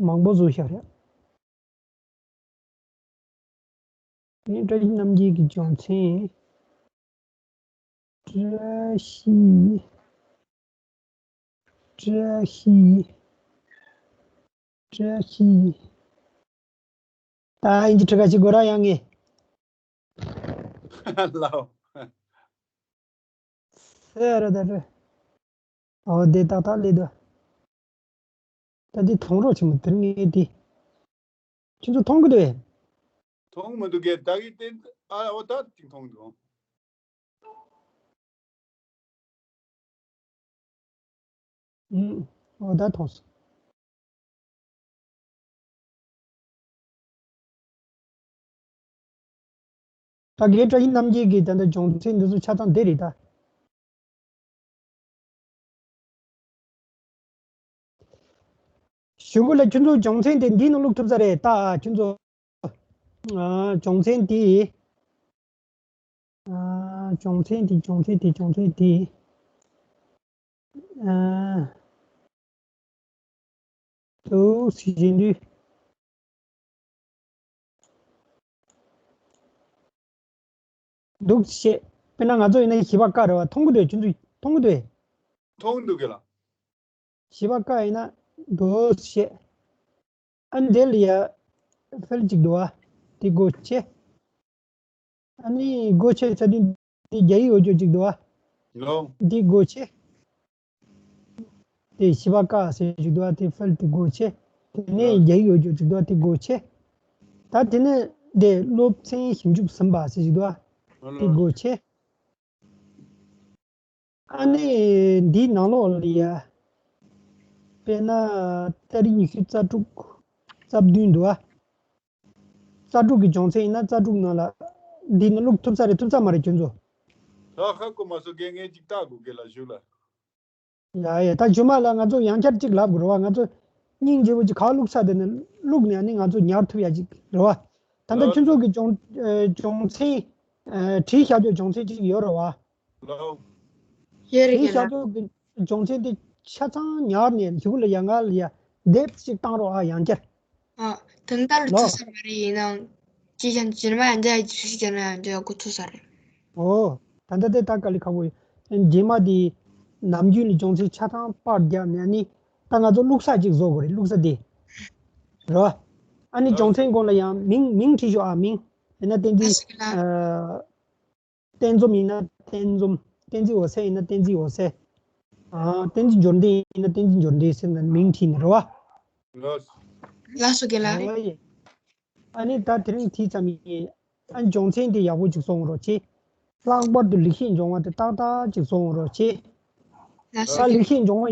མང་པོ་བཟོས་བཞག་རེད། རྒན་བཀྲ་ཤིས་རྣམ་རྒྱལ་གྱི་སྦྱོང་ཚན། བཀྲ་ཤིས། བཀྲ་ཤིས། བཀྲ་ཤིས། ད་ཨིན་ཇི་ཁྲི་ཁ་ཅིག་དགོས་ར་ཡང་ངས། ལའོ། སེ་ར་ད་རེ། ཨོ་དེ་ཏག་ཏག་ལེ་དོ། ད་འདི་མཐོང་རོགས་བྱེད་མོ་དེར་ངས་དེ། ཁྱེད་ཚོ་མཐོང་གི་འདུག་ཨེ། མཐོང་མི་འདུག་གས། ད་གི་ཏན་ཨ་འོ་ད་ཅིག་མཐོང་འདུག་ཨུམ། འོ་ད་མཐོང་སོང་། ད་རྒན་བཀྲ་ཤིས་རྣམ་རྒྱལ་གྱི་ད་ལྟ་སྦྱོང་ཚན་འདི་ཚོ་ཆ་ཚང་འདི་རེད་ད། ཞུ་གུ་ལ་ཁྱོད་ཚོ་སྦྱོང་ཚན་དེ་འདིའི་ནང་བླུགས་ཐུབ་ས་རེད་ད། ཁྱོད་ཚོ། ཨ། སྦྱོང་ཚན་དེ། ཨ། སྦྱོང་ཚན་དེ་སྦྱོང་ཚན་དེ་སྦྱོང་ཚན་དེ། ཨ། འདུག་ཟེར་བཞིན་དུས། འདུག་བཤད། དཔེར་ན་ང་ཚོ་ཡིན་ན་བཞི་པ་ཀ་རེད་བ། མཐོང་གི་འདུག་ཁྱོད་ཚོ་མཐོང་གི་འདུག་མཐོང་གི་འདུག་གི་ལ། བཞི་པ་ཀ་ཡིན་ན་འདུག་བཤད། ཨ་འདི་ལ་ཡ་ཕལ་གཅིག་འདུག་བ། དེ་སྒོ་ཕྱེ། ཨ་ནི་སྒོ་ཕྱེ་ཚར་དུས་འདི་རྒྱ་ཡིག་འོ་ཅོག་གཅིག་འདུག་བ། ལོ། འདི་སྒོ་ཕྱེ། དེ་བཞི་པ་ཀ་ཟེར་ཞིག་འདུག་བ། དེ་ཕལ་དེ་སྒོ་ཕྱེ། དེ་ནས་ལོ། རྒྱ་ཡིག་འོ་ཅོག་གཅིག་འདུག་བ། དེ་སྒོ་ཕྱེ། ད་དེ་ནས་དེ་སློབ་ཚན་ཞིབ་འཇུག་ཟིན་པ་ཟེར་ཞིག་འདུག་བ། དེ་ལོ། སྒོ་ཕྱེ། ཨ་ནི་འདིའི་ནང་ལོགས་ལ་ཡ། དཔེར་ན་ཏ་རིག་ཉི་ཤུ་རྩ་དྲུག་རྩ་བདུན་འདུག་ཨ། རྩ་དྲུག་གི་སྦྱོང་ཚན་ཡིན་ན་རྩ་དྲུག་ནང་ལ་འདི་ནང་བླུགས་ཐུབ་ས་རེད་ཐུབ་ས་མ་རེད་ཁྱོད་ཚོ། ད་ཧ་གོ་མ་སོང་། རྒན་ངས་ཅིག་ལྟ་དགོས་གི་ལ་ཞུ་ལ། ཡ་ཡ། ད་ཞུ་མ་ལ་ང་ཚོ་ཡང་བསྐྱར་ཅིག་ལབ་དགོས་རེད་བ། ང་ཚོ་སྙིང་རྗེ་པོ་ཅིག་ག་བླུགས་ས་དེ་ནས་བླུགས་ནས་ཨ་ནི་ང་ཚོ་ཉར་ཐུབ་ཡ་ཅིག་རེད་བ། ད་ལྟ་ལོ། ཁྱོད་ཚོ་གི་སྦྱོང་ཨ་སྦྱོང་ཚན་ཨ་བྲིས་བཞག་རྒྱུ་སྦྱོང་ཚན་ཅིག་ཡོད་རེད་བ། ལོ། ཡོད་རེད་དེ་རྒན་ལགས། ཤར་ཕྱོགས་ཀྱི་སྦྱོང་ཚན་དེ་ཆ་ཚང་ཉར་ནས་ཞུ་ལ་ཡ་ང་ལ་ཡ་དེབ་ཅིག་བཏང་རོགས་ཨ་ཡང་བསྐྱར། ཨ། དོན་དག་ལ་ལོ། ཐུག་ས་མ་རེད་ཡིན་ནའང་། ཅི་ཞན་རྗེས་མ་ཡང་བསྐྱར་ཅི་ཞིག་བྱས་ན་ཡང་བསྐྱར་གོ་ཐུག་ས་རེད། ཨོ། ད་ལྟ་དེ་ད་དཀའ་ལས་ཁག་པོ་ཡིན། རྗེས་མ་དེ་ནམ་རྒྱུན་ནས་སྦྱོང་ཚན་ཆ་ཚང་པར་བརྒྱབ་ནས་ཨ་ནི་ད་ང་ཚོ་བླུགས་ས་ཅིག་བཟོ་དགོས་རེད། བླུགས་ས་དེ་རེད་བ། ཨ་ནི་ལོ། སྦྱོང་ཚན་སྐོར་ལ་ཡང་མིང་མིང་བྲིས་ཤོག་ཨ། མིང་དེ་ན་བསྟན་འཛིན་ཨ་ཞིག་ལ། ཨ། བསྟན་འཛོམས་ཡིན་ན་བསྟན་འཛོམས། བསྟན་འཛིན་འོད་ཟེར་ཡིན་ན་བསྟན་འཛིན་འོད་ཟེར། ཨ། བསྟན་འཛིན་འབྱོར་ལྡན་ཡིན་ན་བསྟན་འཛིན་འབྱོར་ལྡན་ཟེར་ནས་མིང་བྲིས་ནས་རེད་བ། ལགས་སོ་རྒན་ལགས། ཨ་ཡེ། ཨ་ནི་ད་དེ་རིང་བྲིས་ཙམ་ཡིན། ཨ་སྦྱོང་ཚན་དེ་ཡག་པོ་ཅིག་བཟོ་འོང་རོགས་བྱེད། ལྷག་པར་དུ་ལེགས་བཤད་ལྗོན་དབང་དེ་ཏག་ཏག་ཅིག་བཟོ་འོང་རོགས་བྱེད། ལགས་སོ་ད་རྒན་ལེགས་བཤད་ལྗོན་དབང་